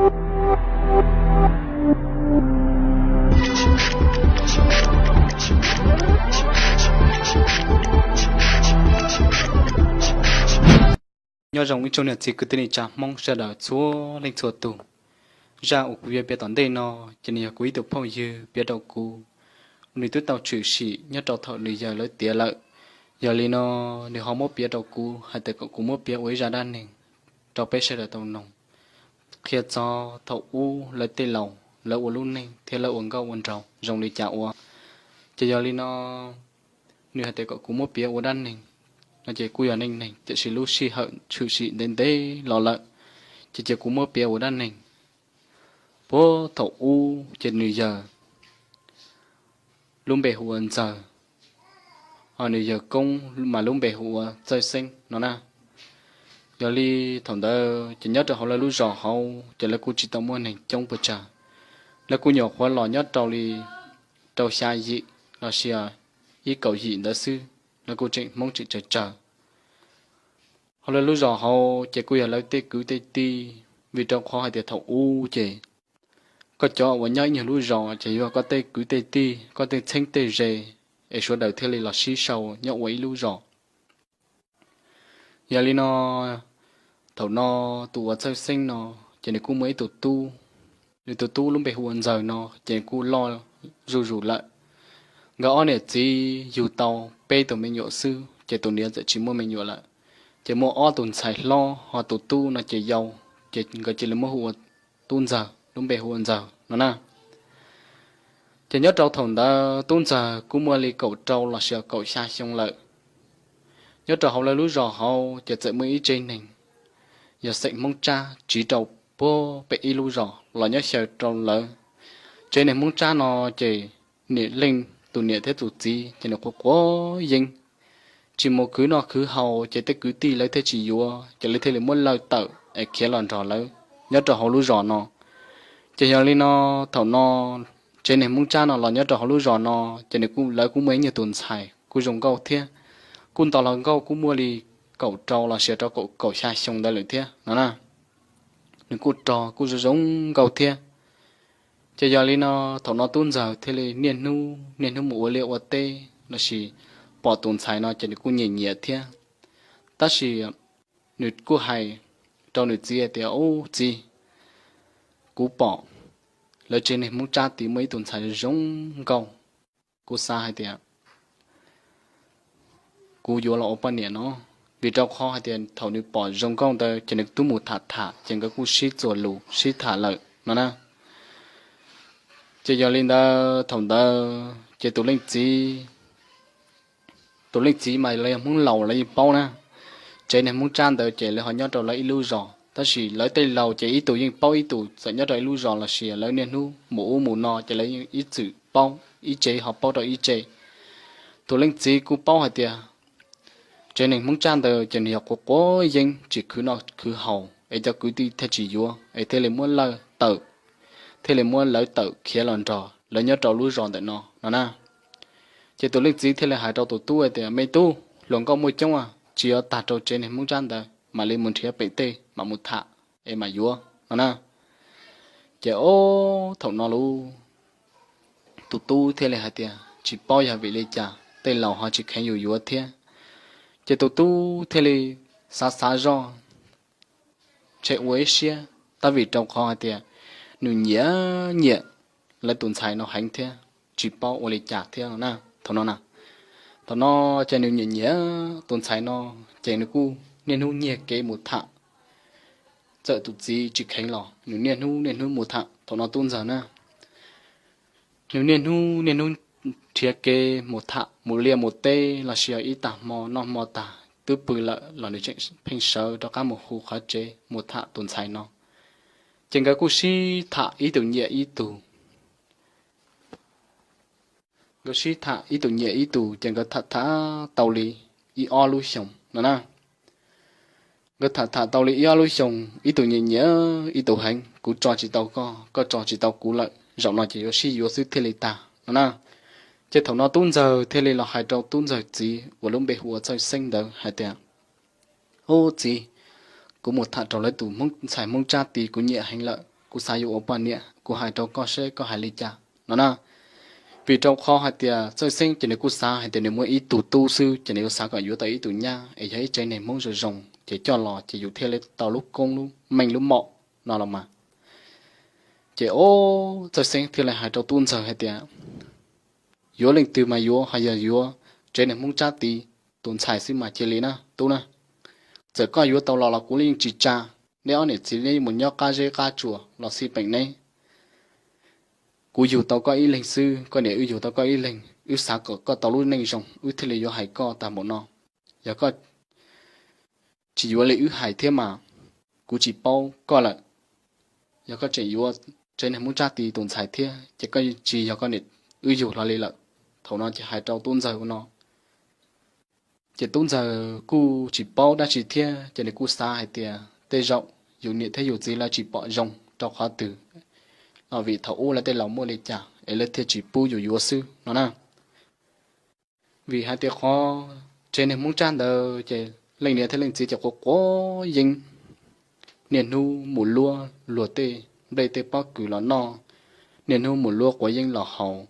Nyob zoo ib tsoom niam txiv kwv tij neej tsa Hmoob sawv daws txhua leej txhua tus. Zaj uas kuv yuav piav tom ntej no ces nws yog kuv ib tug phooj ywg piav rau kuv, nws twb tau tshwm sim nyob rau thaum nws yawg lawv tiav lawm. Yog li no, nws ho muab piav rau kuv hais tias kom kuv muab piav ua ib zaj dab neeg rau peb sawv daws tau noog, qhia txog thaum ub lawv tej laus lawv ua lub neej thiab lawv ua nkauj ua nraug zoo li cas ua. Ces yog li no, nws hais tias kom kuv muab piav ua dab neeg no ces kuj yog neej neeg, tiam sis lub sij hawm tshwm sim ntev ntev los lawm, ces cia kuv muab piav ua dab neeg. Puag thaum ub ces nws yawg lub npe hu ua Ntxawg, ho nws yawg koob mas lub npe hu ua Txawj Xeeb no na. Yog li thaum ntawd ces nyob rau hauv lawv lub zos hauv ces lawv kuj tsis tau muaj neeg coob puas tsawg, lawv kuj nyuam qhuav los nyob rau li rau xya yim los sis ib kaum yim ntawd xwb, lawv kuj tseem Hmoob tseem tsawg tsawg. Hauv lawv lub zos hauv ces kuj yog lawv tej kwv tej tij, vim rau qhov hais tias thaum ub ces koj cov uas nyob ib nyuag lub zos ces yog koj tej kwv tej tij, koj tej txheeb tej ze, es sawv daws thiaj li los sib sau nyob ua ib lub zos. Yog li no, thaum no tus uas Txawj Xeeb no ces nws kuj muaj ib tug tub, nws tus tub lub npe hu ua Ntxawg no ces kuj loj zuj zus lawm. Nkawd ob niam txiv yug tau peb tug me nyuam xwb ces tus niam txawm tsis muaj me nyuam lawm, ces muaj ob tus ntxhais hlob ho tus tub no ces yau, ces nkawd cia li muab hu ua Tub Ntxawg, lub npe hu ua Ntxawg no na. Ces nyob rau thaum ntawd Tub Ntxawg kuj muaj li kaum rau los sis kaum xya xyoo lawm. Nyob rau hauv lawv lub zos hauv ces txawm muaj ib tsev neeg yog xeem Hmoob Tsab tsiv rau puag pem ib lub zos los nyob xyaw rau lawv. Tsev neeg Hmoob Tsab no ces niam leej tus niam thiab tus txiv ces nws quav quav yeeb, tsis mus khwv noj khwv haus ces tej kwv tij lawv thiaj tsis yuav ces lawv thiaj li muab lawj tawm es khiav los nrog lawv nyob rau hauv lub zos no. Ces yog li no, thaum no tsev neeg Hmoob Tsab no los nyob rau hauv lub zos no ces nws kuj, lawv kuj muaj ib nyuag tus ntxhais kuj zoo nkauj thiab, kuj nto hluas nkauj kuj muaj li kaum rau los sis rau kaum, kaum xya xyoo ntawd lawm thiab no na. Nws kuj rog kuj zoo zoo nkauj thiab. Ces yog li no, thaum no Tub Ntxawg thiaj li niaj hnub niaj hnub mus ua liaj ua teb los sis pom tus ntxhais no ces nws kuj nyiam nyiam thiab. Tab sis nws kuj hais rau nws txiv hais tias, Ub txiv, kuv pom lawv tsev neeg Hmoob Tsab tid muaj ib tus ntxhais zoo nkauj, kuv xav hais tias kuv yuav los ua poj niam no. Vim rau qhov hais tias thaum nws pom zoo nkauj ntawd ces nws twb mus tham tham ces nkawd kuj sib txuas lus sib tham lawm no na. Ces yog li ntawd thaum ntawd ces tus leej txiv, tus leej txiv mas lawv yog Hmoob laus lawv yeej paub na. Tsev neeg Hmoob Tsab ntawd ces lawv ho nyob rau lawv ib lub zos, tab sis lawv tej laus ces ib tug yeej paub ib tug, txawm nyob rau ib lub zos los sis lawv niaj hnub mus ub mus no ces lawv yeej ib txwm paub, ib tse ho paub rau ib tse. Tus leej txiv kuj paub hais tias tsev neeg Hmoob Tsab ntawd ces nws yog quav quav yeeb tsis khwv noj khwv haus es cov kwv tij thiaj tsis yuav es thiaj li muab lawj tawm, thiaj li muab lawv tawm khiav los nrog lawv nyob rau lub zos ntawm no no na. Ces tus leej txiv thiaj li hais rau tus tub hais tias, Me tub, hluas nkauj muaj coob, tsis yuav tag rau tsev neeg Hmoob Tsab ntawd, mam li mus nrhiav pem tej mam mus tham es mam yuav no na. Ces ob thaum no lub tus tub thiaj li hais tias tsis paub yog vim li cas tej laus ho tsis kheev yus yuav thiab. Ces tus tub thiaj li xav xav zoj, ntshe ua ib siab, tab vim rau qhov hais tias nws nyiam nyiam lawv tus ntxhais no heev thiab tsis paub ua li cas thiab no na. Thaum no na, thaum no ces nws nyiam nyiam tus ntxhais no, ces nws kuj niaj hnub nyiag kev mus tham. Txawm tus txiv tsis kheev los nws niaj hnub niaj hnub mus tham. Thaum no Tub Ntxawg na, nws niaj hnub niaj hnub nrhiav kev mus tham, mus liaj mus teb los sis yog ib tag hmo noj hmo tag twb pw lawm los nws tseem pheej sawv rov qab mus hu qhov tsev mus tham tus ntxhais no. Ces nkawd kuj sib tham ib tug nyiam ib tug. Nkawd sib tham ib tug nyiam ib tug ces nkawd tham tham tau li ib ob lub xyoos no na. Nkawd tham tham tau li ib ob lub xyoos, ib tug nyiam nyiam ib tug heev, kuv tso tsis tau koj, koj tso tsis tau kuv lawm, zaum no ces yuav sib yuav xwb thiaj li tag no na. Ces thaum no Tub Ntxawg thiaj li los hais rau Tub Ntxawg txiv uas lub npe hu ua Txawj Xeeb ntawd hais tias, Ub txiv, kuv mus tham rau lawv tus ntxhais Hmoob Tsab tid kuv nyiam heev lawm. kuv xav yuav ua poj niam, kuv hais rau koj seb koj hais li cas no na. Vim rau qhov hais tias Txawj Xeeb ces nws kuj xav hais tias nws muaj ib tug tub xwb ces nws yuav xav kom yuav tau ib tug nyab es yog ib tsev neeg Hmoob zoo zoo ces coj los ces yus thiaj li tau lub koob lub meej lub mom no los mas. Ces o, Txawj Xeeb thiaj li hais rau Tub Ntxawg hais tias, yuav leej twg mas yuav, ho yog yuav tsev neeg Hmoob Tsab Tis tus ntxhais xwb mas cia li na tub na. Txawm koj yuav tau los los kuv yeej tsis tsa, neb ob niam txiv neb mus nyob qab zeb qab tsuas los xij peem neb. Kuv yug tau koj ib leeg xwb, koj niam wb yug tau koj ib leeg, wb xav kom koj tau lub neej zoo wb thiaj li yuav hais koj tag npaum no. Yog koj tsis yuav li wb hais thiab mas kuv tsis paub koj lawm. Yog koj tseem yuav tsev neeg Hmoob Tsab Tis tus ntxhais thiab ces koj tsis yog koj niam wb yug hlo li lawm. Thaum no ces hais rau Tub Ntxawg ua no, ces Tub Ntxawg kuj tsis paub dab tsi thiab ces nws kuj xav hais tias tej zaum yus niam thiab yus txiv lawv tsis pom zoo rau qhov twg, los vim thaum ub lawv tej laus muaj li cas es lawv thiaj tsis pub yus yuav xwb no na. Vim hais tias qhov tsev neeg Hmoob Tsab ntawd ces leej niam thiab leej txiv ces quav quav yeeb, niaj hnub mus luab luag tej nplej tej pob kws los noj, niaj hnub mus luab quav yeeb los haus.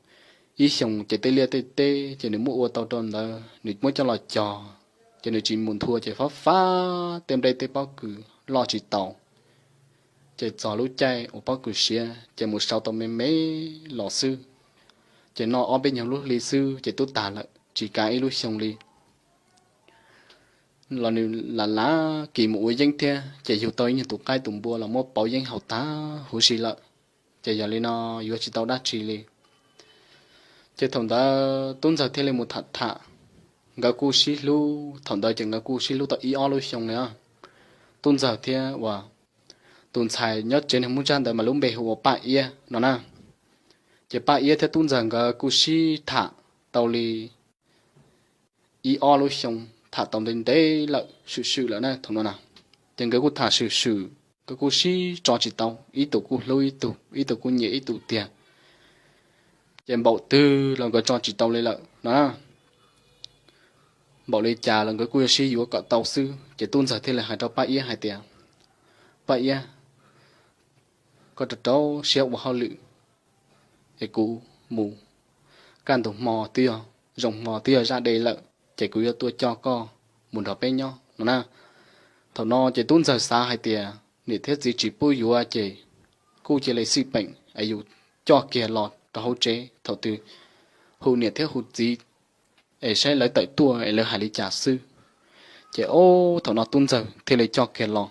Ib xyoos ces tej liaj tej teb ces nws muab ua tau rau ntawd nws muab coj los cog, ces nws tsis mus nthua ces fab fab tej nplej tej pob kws loj tsis taus. Ces txog lub caij uas pob kws siav ces mus sau tau me me los xwb, ces noj ob peb nyuag lub hli xwb ces twb tag lawm tsis kav ib lub xyoo li. Los nws lam lav kis mus ua yeeb thiab ces yug tau ib nyuag tus qaib tus npua los muab pauv yeeb haus tag huv si lawm. Ces yog li no yuav tsis tau dab tsi li. Ces thaum ntawd Tub Ntxawg thiaj li mus tham tham, nkawd kuj sib hlub, thaum ntawd ces nkawd kuj sib hlub tau ib ob lub xyoo li. Tub Ntxawg thiab uas tus ntxhais nyob tsev neeg Hmoob Tsab ntawd mas lub npe hu ua Paj Iab no na. Ces Paj Iab thiab Tub Ntxawg nkawd kuj sib tham tau li ib ob lub xyoo, tham tau ntev ntev lawm swm swm lawm na thaum no na. Ces nkawd kuj tham swm swm, nkawd kuj sib tso tsis tau, ib tug kuj hlub ib tug, ib tug kuj nyiam ib tug tiag. Ces npaum twg los nkawd tso tsis tau li lawm no na. Npaum li cas los nkawd kuj yuav sib yuav kom tau xwb. Ces Tub Ntxawg thiaj li hais rau Paj Iab hais tias, Paj Iab, koj rau rau siab ua hauj lwm es kuv mus, kaj ntug hmo twb yog, zoo hmo twb yog zaj de lawm ces kuv yuav tuaj coj koj mus nrog peb nyob no na. Thaum no ces Tub Ntxawg xav hais tias niam thiab txiv tsis pub yuav ces kuj cia li xij peem es yus coj kiag los rau hauv tsev, thaum twg hu niam thiab hu txiv es saib lawv tawm tuaj es lawv hais li cas xwb. Ces o, thaum no Tub Ntxawg thiaj li coj kiag los,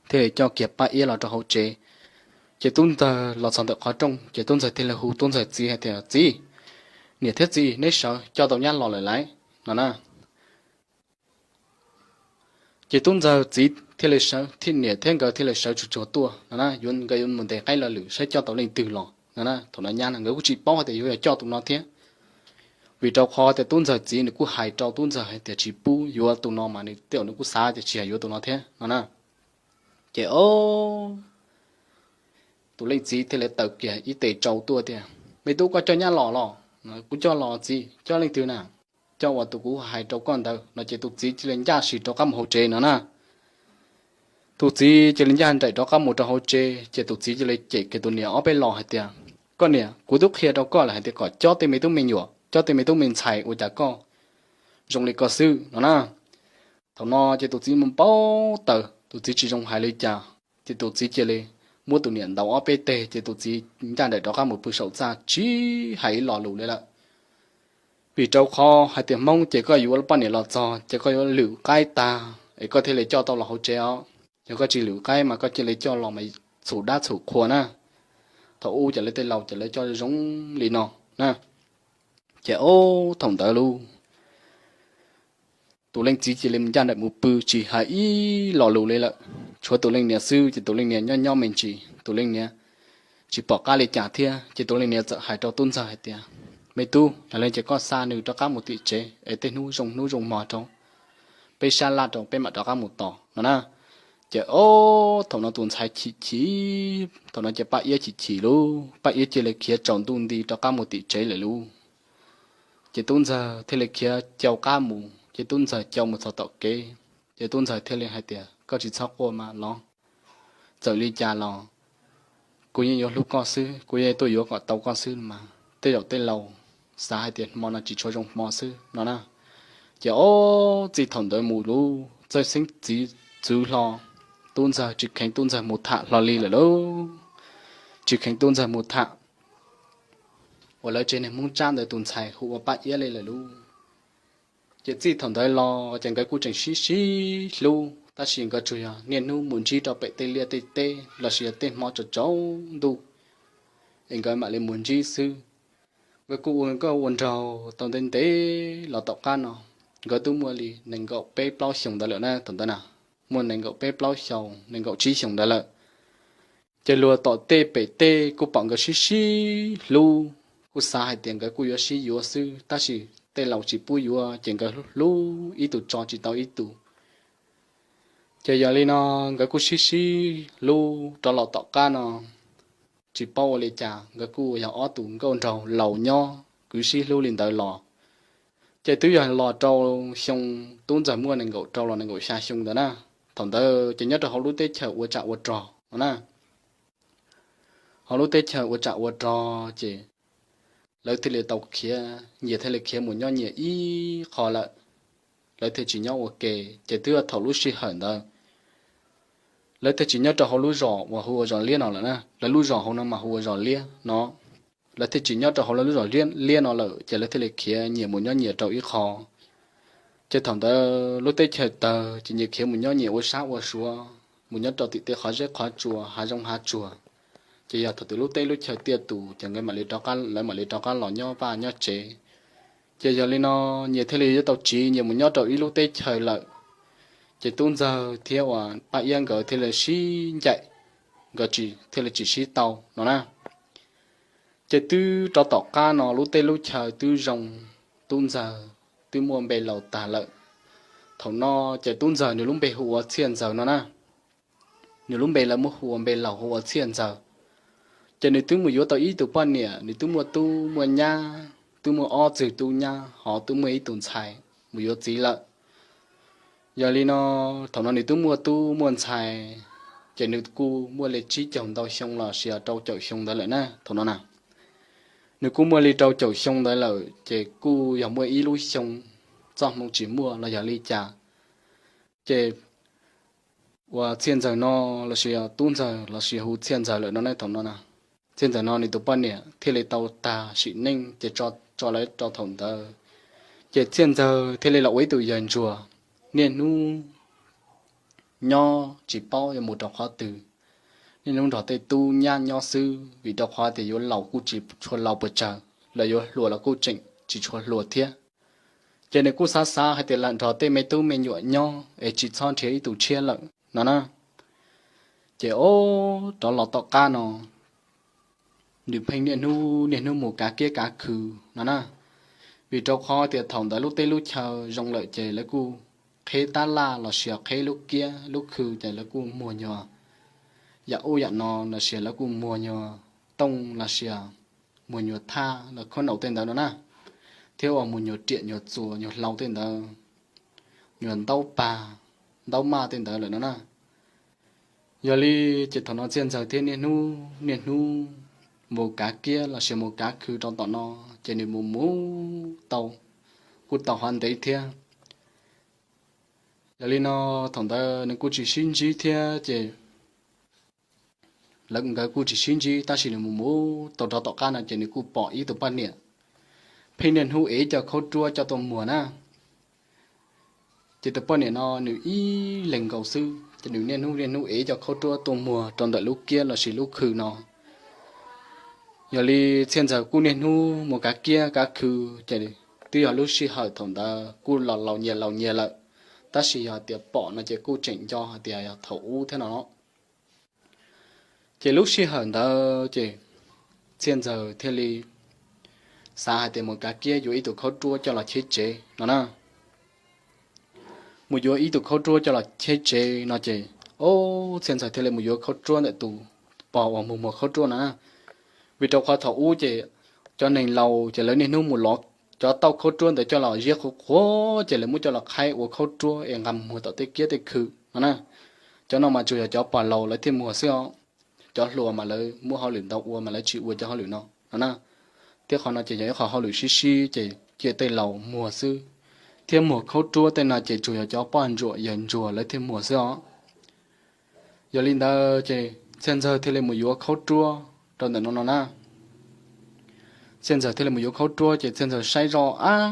thiaj li coj kiag Paj Iab los rau hauv tsev. Ces Tub Ntxawg los txog ntawm qhov rooj ces Tub Ntxawg thiaj li hu Tub Ntxawg txiv hais tias, Txiv, niam thiab txiv neb sawv, coj tau nyab los lawm lauj no na. Ces Tub Ntxawg txiv thiaj li sawv, thiab niam thiab nkawd thiaj li sawv tsuag tsuag tuaj no na, yuav nkawd yuav mus ntes qaib lo lwm saib coj tau leej twg los no na. Thaum no nyab nkawd kuj tsis paub hais tias yuav yog coj tus no thiab, vim rau qhov tias Tub Ntxawg txiv nws kuj hais rau Tub Ntxawg hais tias tsis pub yuav tus no mas nws tej zaum nws kuj xav tias tsis hais yuav tus no thiab no na. Ces o, tus leej txiv thiaj li taws kiag ib tes tsau tuaj tias, Me tub, koj coj nyab los los? Kuv coj los txiv. Coj leej twg na? Coj uas tus kuv hais rau koj ntawd no. Ces tus txiv cia li ncaj sim rov qab mus hauv tsev no na. Tus txiv cia li ncaj nraim rov qab mus rau hauv tsev ces tus txiv cia li cem kiag tus niam ob peb los hais tias, Koj niam, kuv twb qhia rau koj lawm hais tias kom cob tej me tub me nyuam, cob tej me tub me ntxhais, ua cas koj zoo li ko xwb no na. Thaum no ces tus txiv mus npau taws, tus txiv tsis zoo hais li cas, ces tus txiv cia li muab tus niam ntaus ob peb teg ces tus txiv ncaj nraim rov qab mus pw saum txaj tsis hais ib lo lus li lawm. Vim rau qhov hais tias Hmoob ces koj yuav poj niam los txog ces koj yuav lwm qaib tag es koj thiaj li coj tau los hauv tsev os. Yog koj tsis lwm qaib mas koj cia li coj los mas txhum dab txhum qhua na. Thaum ub ces lawv tej laus ces lawv coj zoo li no na. Ces o, thaum ntawd lauj, tus leej txiv cia li ncaj nraim mus pw tsis hais ib lo lus li lawm, tshuav tus leej niam xwb. Ces tus leej niam nyob nyob me ntsis, tus leej niam tsis pom qab li cas thiab ces tus leej niam txawm hais rau tub ntxawg hais tias, Me tub, yog li ces koj xa nws rov qab mus tim tsev es tej hnub zoo hnub zoo hmo rau peb sab laj rau peb mam rov qab mus tos no na. Ces o, thaum no tus ntxhais chim chim, thaum no ces Paj Iab chim chim lauj, Paj Iab cia li khiav tsaus ntuj nti rov qab mus tim tsev lawm lauj. Ces tub ntxawg thiaj li khiav cau qab mus, ces tub ntxawg cau mus txog tom kev, ces tub ntxawg thiaj li hais tias, Koj tsis txhob quaj mas los, txawm li cas los kuv yeej yuav hlub koj xwb, kuv yeej tuaj yuav kom tau koj xwb mas tej zaum tej laus xav hais tias hmo no tsis tshua zoo hmo xwb no na. Ces ob txij thaum ntawd mus lub txawj xeeb txiv txwv hlo, tub ntxawg tsis kheev tub ntxawg mus tham hlo li lawm lauj. Tsis kheev tub ntxawg mus tham uas lawv tsev neeg Hmoob Tsab ntawd tus ntxhais hu ua Paj Iab li lawm lauj. Ces txij thaum ntawd los ces nkawd kuj tseem sib sib hlub, tab sis nkawd tsuas yog niaj hnub mus ntsib rau pem tej liaj tej teb lossis yog tej hmo tsaus tsaus ntuj es nkawd mam li mus ntsib xwb. Nkawd kuj ua nkauj ua nraug tau ntev ntev los tom qab no, nkawd twb muaj li nees nkaum peb plaub xyoos ntawd lawm na, thaum ntawd na, muaj nees nkaum peb plaub xyoos, nees nkaum tsib xyoos ntawd lawm. Ces luag tom tej pem tej kuj pom nkawd sib sib hlub, kuj xav hais tias nkawd kuj yuav sib yuav xwb, tab sis tej laus tsis pub yuav ces nkawd hlub ib tug tso tsis tau ib tug. Ces yog li no nkawd kuj sib sib hlub rov los tom qab no, tsis paub ua li cas nkawd kuj yog ob tug nkauj nraug laus nyob kwv sib hlub li ntawd los. Ces twb yog los rau xyoo tub ntxawg muaj nees nkaum rau los nees nkaum xya xyoo ntawd na. Thaum ntawd ces nyob rau hauv lub teb chaws ua tsam ua rog no na, hauv lub teb chaws ua tsam ua rog ces lawv thiaj li tau khiav, nyias thiaj li khiav mus nyob nyias ib qho lawm. Lawv thiaj tsis nyob ua ke, ces twb yog thaum lub sij hawm ntawd lawv thiaj tsis nyob rau hauv lub zos uas hu ua zos Liab no lawm na. Lawv lub zos hauv no mas hu ua zos Liab no. Lawv thiaj tsis nyob rau hauv lawv lub zos Liab no lawm ces lawv thiaj li khiav nyias mus nyob nyias rau ib qho. Ces thaum ntawd lub teb chaws tawg ces nyias khiav mus nyob nyias ua sab ua sua, mus nyob rau tim tej qhov zeb qhov tsua, hav zoov hav tsuag. Ces yog thaum twg lub teb lub chaw tiaj tus ces nkawd mam li rov qab, lawv mam li rov qab los nyob vaj nyob tsev. Ces yog li no nyias thiaj li yuav tau tsiv nyias mus nyob rau ib lub teb chaws lawm. Ces tub ntxawg thiab uas Paj Iab nkawd thiaj li sib ncaim, nkawd thiaj li tsis sib tau no na. Ces twb rov tom qab no lub teb lub chaw twb zoo, tub ntxawg twb muaj npe laus tag lawm. Thaum no ces tub ntxawg nws lub npe hu ua Txhiaj Ntxawg no na. Nws lub npe lawv muab hu ua npe laus hu ua Txhiaj Ntxawg. Ces nws twb mus yuav tau ib tug poj niam, nws twb muaj tub muaj nyab, twb muaj ob txwg tub nyab ho twb muaj ib tug ntxhais mus yuav txiv lawm. Yog li no thaum no nws twb muaj tub muaj ntxhais, ces nws kuj muaj li tsib caug ntau xyoo los sis rau caum xyoo ntawd lawm na thaum no na. Nws kuj muaj li rau caum xyoo ntawd lawm ces kuj yog muaj ib lub xyoo txoj hmoo tsis muaj los yog li cas, ces uas Txhiaj Ntxawg no los sis tub ntxawg los sis hu Txhiaj Ntxawg lawm no ne thaum no na. Txhiaj Ntxawg no nws tus poj niam thiaj li tau tag sim neej ces tso lawv rau thaum ntawd. Ces Txhiaj Ntxawg thiaj li los ua ib tug yawg ntsuag, niaj hnub nyob tsis paub yuav mus rau qhov twg, niaj hnub nrog tej tub nyab nyob xwb vim rau qhov tias yuav laus kuj tsis tshua laus puas tsawg, lawv yuav hluas los kuj tseem tsis tshua hluas thiab. Ces nws kuj xav xav hais tias lam nrog tej me tub me nyuam nyob es tsis txhob nrhiav ib tug tshiab lawm no na. Ces ob rov los tom qab no nws pheej niaj hnub niaj hnub mus kav kiab kav khw no na. Vim rau qhov tias thaum ntawd lub teb lub chaw zoo lawm ces lawv kuj qheb tab laj los sis qheb lub kiab lub khw ces lawv kuj muag nyuag yam ub yam no los sis lawv kuj muag nyuag tooj los sis muag nyuag thaj los khob naum tej ntawd no na, thiab uas muag nyuag riam nyuag txuas nyuag hlau tej ntawd, nyuag ntaub pag ntaub maj tej ntawd lawm no na. Yog li ces thaum no Txhiaj Ntxawg thiaj niaj hnub niaj hnub mus kav kiab los sis mus kav khw rau tom no, ces nws mus mus tau kuj tau hov ntev thiab. Yog li no thaum ntawd nws kuj tsis sib ntsib thiab ces lawv nkawd kuj tsis sib ntsib tab sis nws mus mus tau rov tom qab no ces nws kuj pom ib tug poj niam pheej niaj hnub ev ib co khaub ruab coj tuaj muag na. Ces tus poj niam no nws ib leeg nkaus xwb ces nws niaj hnub niaj hnub ev ib co khaub ruab tuaj muag rau ntawm lub kiab los sis lub khw no. Yog li Txhiaj Ntxawg kuj niaj hnub mus kav kiab kav khw ces twb yog lub sij hawm thaum ntawd kuj los laus nyias laus nyias lawm, tab sis yog tias pom no ces kuj tseem nco hais tias yog thaum ub thiab no. Ces lub sij hawm ntawd ces Txhiaj Ntxawg thiaj li xav hais tias mus kav kiab yuav ib tug khaub ruab coj los cheb tsev no na. Mus yuav ib tug khaub ruab coj los cheb tsev no ces, o, Txhiaj Ntxawg thiaj li mus yuav khaub ruab ntawm tus pog uas mus muag khaub ruab no na. Vim rau qhov thaum ub ces cov neeg laus ces lawv niaj hnub mus lov cov tauj khaub ruab ntawd coj los ziab qhuav qhuav ces lawv muab coj los qhaib ua khaub ruab es nqa mus muag tom tej kiab tej khw no na. Cov no mas tsuas yog cov pog laus lawv thiaj muag xwb os. cov hluas mas lawv muab hauj lwm ntau ua mas lawv tsis ua cov hauj lwm no no na. Thiab qhov no ces yog ib qhov hauj lwm sib sib ces cia tej laus muag xwb, thiab muag khaub ruab tej no ces tsuas yog cov poj ntsuam yawg ntsuag lawv thiaj muag xwb os. Yog li ntawd ces Txhiaj Ntxawg thiaj li mus yuav khaub ruab rau ntawm no no na. Txhiaj Ntxawg thiaj li mus yuav khaub ruab ces Txhiaj Ntxawg saib zoj ab,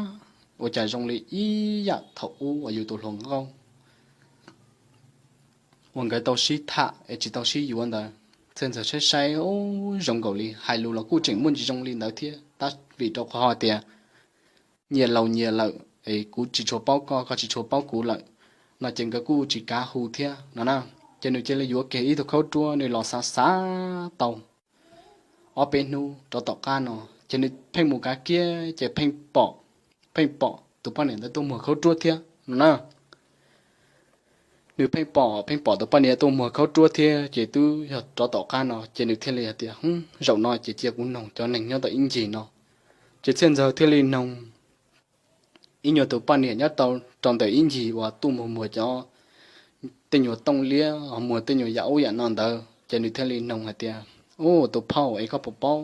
ua cas zoo li ib yam thaum ub uas yus tus hluas nkauj uas nkawd tau sib tham es tsis tau sib yuav ntawd. Txhiaj Ntxawg saib saib, ub, zoo nkaus li hais lus los kuj tseem muaj ntsis zoo li ntawd thiab, tab vim rau qhov hais tias nyias laus nyias lawm es kuv tsis tshua paub koj, koj tsis tshua paub kuv lawm no ces nkawd kuj tsis kav hu thiab no na. Ces nws cia li yuav kiag ib tug khaub ruab, nws los xav xav tau ob peb hnub rov tom qab no ces nws pheej mus kav kiab ces pheej pom, pheej pom tus poj niam ntawd tuaj muag khaub ruab thiab no na. Nws pheej pom pheej pom tus poj niam tuaj muag khaub ruab thiab ces twb yog rov tom qab no ces nws thiaj li hais tias, zaum no ces cia kuv noog cov neeg nyob tom ib ncig no. Ces Txhiaj Ntxawg thiaj li noog ib nyuag tus poj niam nyob rau ntawm ib ncig uas tuaj muag muag cov tej nyuag tooj liab, muag tej nyuag yam ub yam no ntawd ces nws thiaj li noog hais tias, ub, tus phauj es koj puas paub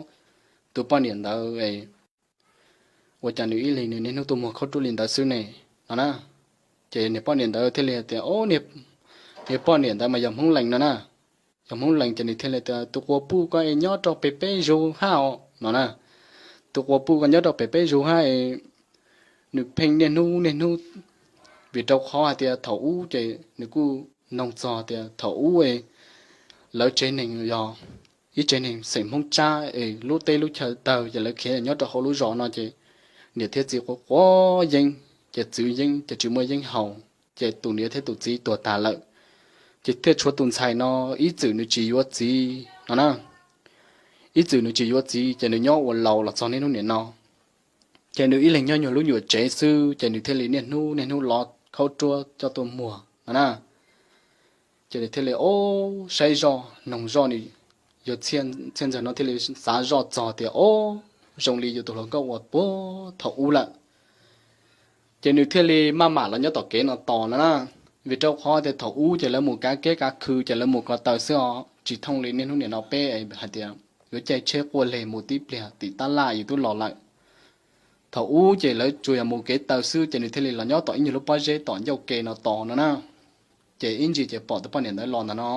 tus poj niam ntawd es ua cas nws ib leeg nws niaj hnub tuaj muag khaub ruab li ntawd xwb ne no na. Ces niag poj niam ntawd thiaj li hais tias, niag poj niam ntawd mas yog Hmoob Lees no na. Yog Hmoob Lees ces nws thiaj li tias, tus quas puj ko es nyob rau pem peb zos hab os no na. Tus quas puj ko nyob rau pem peb zos hab es nws pheej niaj hnub niaj hnub, vim rau qhov hais tias thaum ub ces nws kuj noog txog tias thaum ub lawv tsev neeg yog ib tsev neeg xeem Hmoob Tsab es lub teb lub chaw tawg ces lawv khiav nyob rau hauv lub zos no ces niam thiab txiv quav quav yeeb, ces txwv yeeb ces tsis muaj yeeb haus, ces tus niam thiab tus txiv tuag tas lawm, ces thiaj tshuav tus ntxhais no ib txwm nws tsis yuav txiv no na. Ib txwm nws tsis yuav txiv ces nws nyob ua laus los txog niaj hnub nim no, ces nws ib leeg nyob nyuag lub nyuam tsev xwb ces nws thiaj li niaj hnub niaj hnub lov khaub ruab coj tuaj muag no na. Ces nws thiaj li, o, saib zoj noog zoj, nws yog Txhiaj Ntxawg no thiaj li xav zoj txog tias, o, zoo li yus tus hluas nkauj uas puag thaum ub lawm. Ces nws thiaj li maj mam los nyob tom kev no tos no na. Vim rau qhov tias thaum ub ces lawv mus kav kiab kav khw ces lawv mus ko taw xwb os, tsis thooj li niaj hnub nim no peb hais tias yuav caij tsheb quaj leg mus tib pliag tim tab laj yus twb los lawm. Thaum ub ces lawv tsuas yog mus kev taw xwb ces nws thiaj li los nyob tom ib nyuag lub pob zeb tom ncauj ke no tos no na. Ces ib ntsis ces pom tus poj niam ntawd los ntawm no.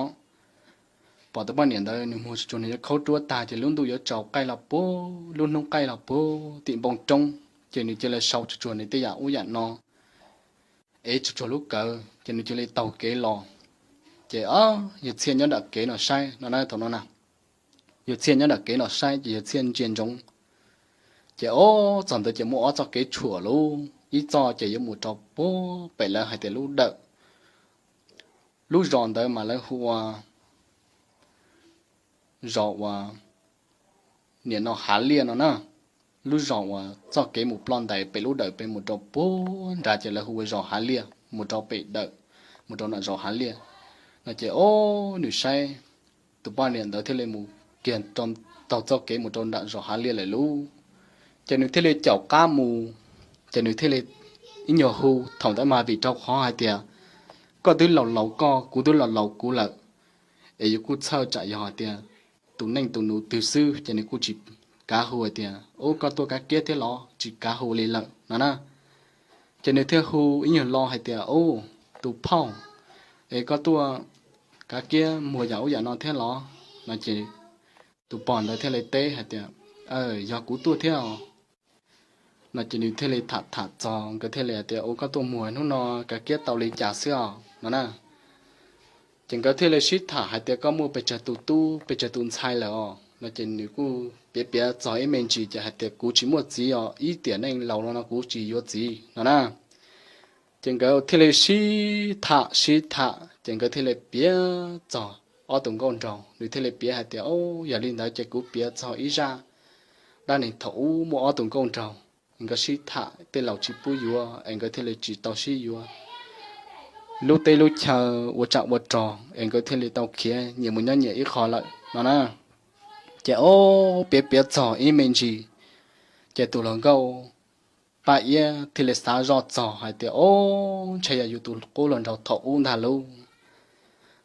Pom tus poj niam ntawd nws muag tsuag tsuag nws khaub ruab tag ces lub ntuj yuav tsaus qaij los puag, lub hnub qaij los puag tim npoo roob ces nws cia li sau tsuag tsuag nws tej yam ub yam no, ev tsuag tsuag lub kawm ces nws cia li taug kev los. Ces, o, yawg Txhiaj nyob nram kev no saib no na, thaum no na, yawg Txhiaj nyob nram kev no saib ces yawg Txhiaj ntsia ntsoov. Ces, o, txog ntawd ces muaj ob txoj kev tshuam lub, ib txoj ces yuav mus rau puag pem lawv hais tias lub dawm, lub zos ntawd mas lawv hu ua zos uas nim no Hav Liaj no na. Lub zos uas txoj kev mus ploj ntais pem lub dawm pem mus rau puag nrad ces lawv hu ua zos Hav Liaj, mus rau pem dawm, mus rau nram zos Hav Liaj no ces, o, nws saib tus poj niam ntawd thiaj li mus kiag taug txoj kev mus rau nram zos Hav Liaj lawm lub. Ces nws thiaj li caum qab mus, ces nws thiaj li ib nyuag hu, thaum ntawd mas vim rau qhov hais tias koj twb laus laus koj, kuv twb laus laus kuv lawm, es yus kuj txhawj tsam yog hais tias tus neej tus nus twg xwb ces nws kuj tsis kav hu hais tias, ub, koj tuaj kav kiab thiab los? Tsis kav hu li lawm no na. Ces nws thiaj hu ib nyuag lo hais tias, ub, tus phauj, es koj tuaj kav kiab muag yam ub yam no thiab los? No ces tus pog ntawd thiaj li teb hais tias, yog kuv tuaj thiab os no ces nws thiaj li tham tham txog, nkawd thiaj li hais tias, ua koj tuaj muag hnub no kav kiab tau li cas xwb os no na. Ces nkawd thiaj li sib tham hais tias, koj muaj pes tsawg tus tub pes tsawg tus ntxhais lawm os no ces nws kuj piav piav txog ib me ntsis ces hais tias, kuv tsis muaj txiv os, ib tiam neej laus los no kuv tsis yuav txiv no na. Ces nkawd thiaj li sib tham sib tham ces nkawd thiaj li piav txog ob tug nkauj nraug, nws thiaj li piav hais tias, o, yog li ntawd ces kuv piav txog ib zaj dab neeg thaum ub muaj ob tug nkauj nraug, nkawd sib tham tej laus tsis pub yuav es nkawd thiaj li tsis tau sib yuav. Lub teb lub chaw ua tsam ua rog es nkawd thiaj li tau khiav nyias mus nyob nyias ib qho lawm no na. Ces, o, piav piav txog ib me ntsis ces tus hluas nkauj Paj Iab thiaj li xav zoj txog hais tias, o, ntshai yog yus tus qub hluas nraug thaum ub ntag lauj.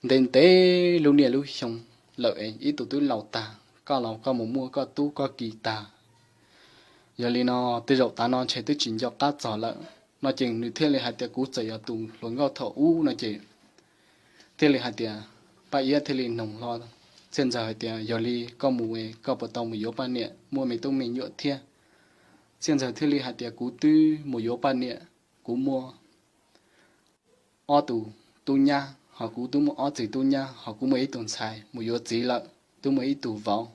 Ntev ntev lub niaj lub xyoo lawm es ib tug twb laus tag, koj los koj mus muaj koj tub koj ki tag. Yog li no, tej zaum tav no ntshe twb tsis nco qab txog lawm. No ces nws thiaj li hais tias kuv txawm yog tus hluas nkauj thaum ub no ces thiaj li hais tias, Paj Iab thiaj li noog hlo Txhiaj Ntxawg hais tias, Yog li koj mus es koj puas tau mus yuav poj niam muaj me tub me nyuam thiab? Txhiaj Ntxawg thiaj li hais tias, Kuv twb mus yuav poj niam, kuv muaj ob tug tub nyab, ho kuv twb muaj ob txiv tub nyab, ho kuv muaj ib tug ntxhais mus yuav txiv lawm, twb muaj ib tug vauv.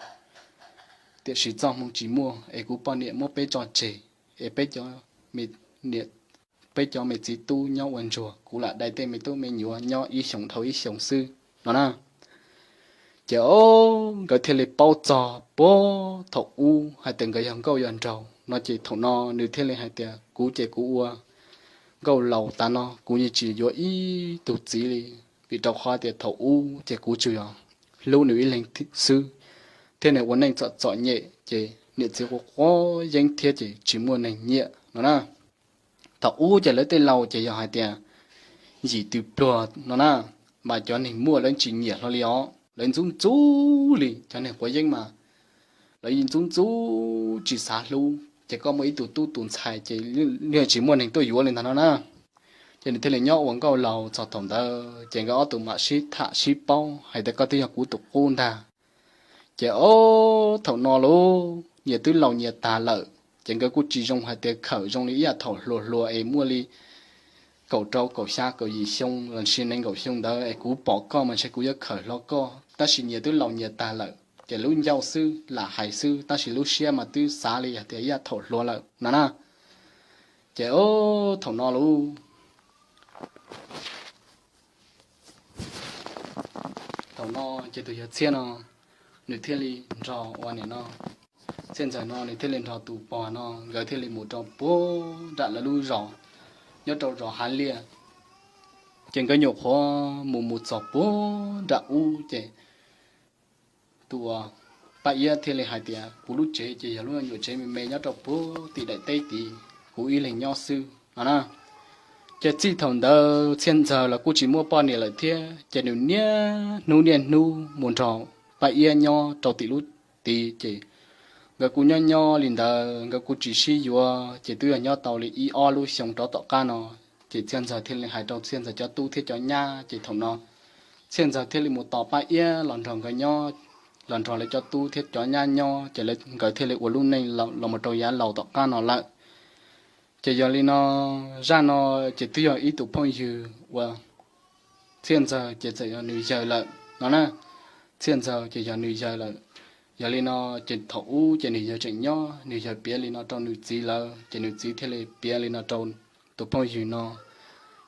Tiam sis txoj hmoo tsis muaj es kuv poj niam muab peb tso tseg, es peb cov me, peb cov me txiv tub nyob ua ntsuag, kuv lam dai tej me tub me nyuam nyob ib xyoos dhau ib xyoos xwb no na. Ces o, nkawd thiaj li paub txog puag thaum ub hais tias nkawd yog nkauj yog nraug no ces thaum no nws thiaj li hais tias, Kuv ces kuv ua nkauj laus tav no kuv yeej tsis yuav ib tug txiv li, vim rau qhov tias thaum ub ces kuv tsuas yog hlub nws ib leeg xwb, thiab nws ua neej txom txom nyem ces niam txiv quav quav yeeb thiab ces tsis muaj neeg nyiam no na. Thaum ub ces lawv tej laus ces yog hais tias yim tw pluag no na, mas cov neeg muaj lawv tsis nyiam hlo li os, lawv ntxub ntxub li. Cov neeg quav yeeb mas lawv yeej ntxub ntxub tsis xav hlub, ces koj muaj ib tug tub tus ntxhais ces yeej tsis muaj neeg tuaj yuav li ntag no na. Ces nws thiaj li nyob ua nkauj laus txog thaum ntawd ces nkawd ob tug mam sib tham sib paub hais tias, Koj twb yog kuv tus qub ntag. Ces o, thaum no lauj nyias twb laus nyias tag lawm ces nkawd kuj tsis zoo hais tias khawm zoo li ib yam thaum hluas hluas es muaj li kaum rau kaum xya kaum yim xyoo los sis nees nkaum xyoo ntawd es kuv pom koj mas ntshe kuv yuav khawm hlo koj, tab sis nyias twb laus nyias tag lawm ces lub ncauj xwb lam hais xwb, tab sis lub siab mas twb xav li hais tias ib yam thaum hluas lawm no na. Ces o, thaum no lauj, thaum no ces tus yawg Txhiaj no nws thiaj li nrog ua niam no, Txhiaj Ntxawg no nws thiaj li nrog tus pog no nkawd thiaj li mus rau puag nram lawv lub zos, nyob rau zos Hav Liaj. Ces nkawd nyuam qhuav mus mus txog puag nram ub ces tus uas Paj Iab thiaj li hais tias, Kuv lub tsev ces yog lub nyuam tsev me me nyob rau puag tim daim teb tid, kuv ib leeg nyob xwb no na. Ces txij thaum ntawd Txhiaj Ntxawg los kuj tsis muaj poj niam lawm thiab ces nws niaj hnub niaj hnub mus nrog Paj Iab nyob rau tim lub tid ces nkawd kuj nyob nyob li ntawd nkawd kuj tsis sib yuav ces twb yog nyob tau li ib ob lub xyoo rov tom qab no ces Txhiaj Ntxawg thiaj li hais rau Txhiaj Ntxawg cov tub thiab cov nyab ces thaum no Txhiaj Ntxawg thiaj li mus tos Paj Iab los nrog nkawd nyob, los nrog lawv cov tub thiab cov nyab nyob ces nkawd thiaj li ua lub neej los mus rau yav laus tom qab no lawm. Ces yog li no, zaj no ces twb yog ib tug phooj ywg uas Txhiaj Ntxawg ces txawm yog nws yawg lawm no na. Txhiaj Ntxawg ces yog nws yawg lawm. Yog li no ces thaum ub ces nws yawg tseem nyob, nws yawg piav li no rau nws txiv lawm ces nws txiv thiaj li piav li no rau tus phooj ywg no.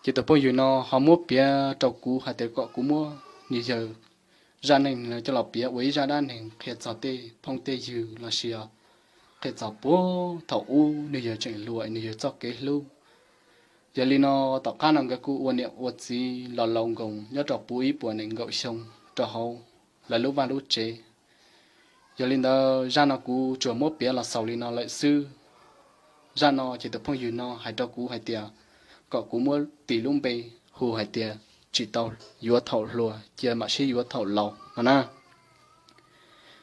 Ces tus phooj ywg no ho muab piav rau kuv hais tias kom kuv muab nws yawg zaj neej neeg no coj los piav ua ib zaj dab neeg qhia txog tej phooj tej ywg los sis qhia txog puag thaum ub nws yawg tseem hluas nws yawg txoj kev hlub. Yog li no, tom qab no nkawd kuj ua niam ua txiv los laus nkoos nyob rau puv ib puas nees nkaum xyoo rau hauv lawv lub vaj lub tsev. Yog li ntawd zaj no kuv tsuas muab piav los xaus li no lawm xwb. Zaj no ces tus phooj ywg no hais rau kuv hais tias kom kuv muab tis lub npe hu hais tias tsis tau yuav thaum hluas, cia mam sib yuav thaum laus no na.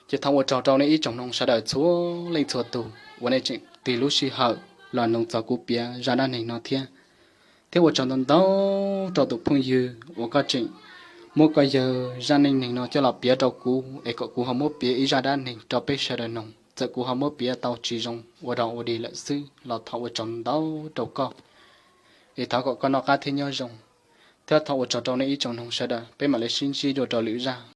Ces thov ua tsaug rau nej ib tsoom mloog sawv daws txhua leej txhua tus uas nej tseem tig lub sij hawm los mloog txog kuv piav zaj dab neeg no thiab. Thiab ua tsaug ntau ntau rau tus phooj ywg uas koj tseem muab koj yawg zaj neej neeg no coj los piav rau kuv es kom kuv ho muab piav ib zaj dab neeg rau peb sawv daws mloog. Txawm kuv ho muab piav tau tsis zoo ua dog ua dig lawm xwb los thov ua tsaug ntau rau koj, es thov kom koj noj qab thiab nyob zoo. Thiab thov ua tsaug rau nej ib tsoom mloog sawv daws, peb mam li sib ntsib dua rau lwm zaj.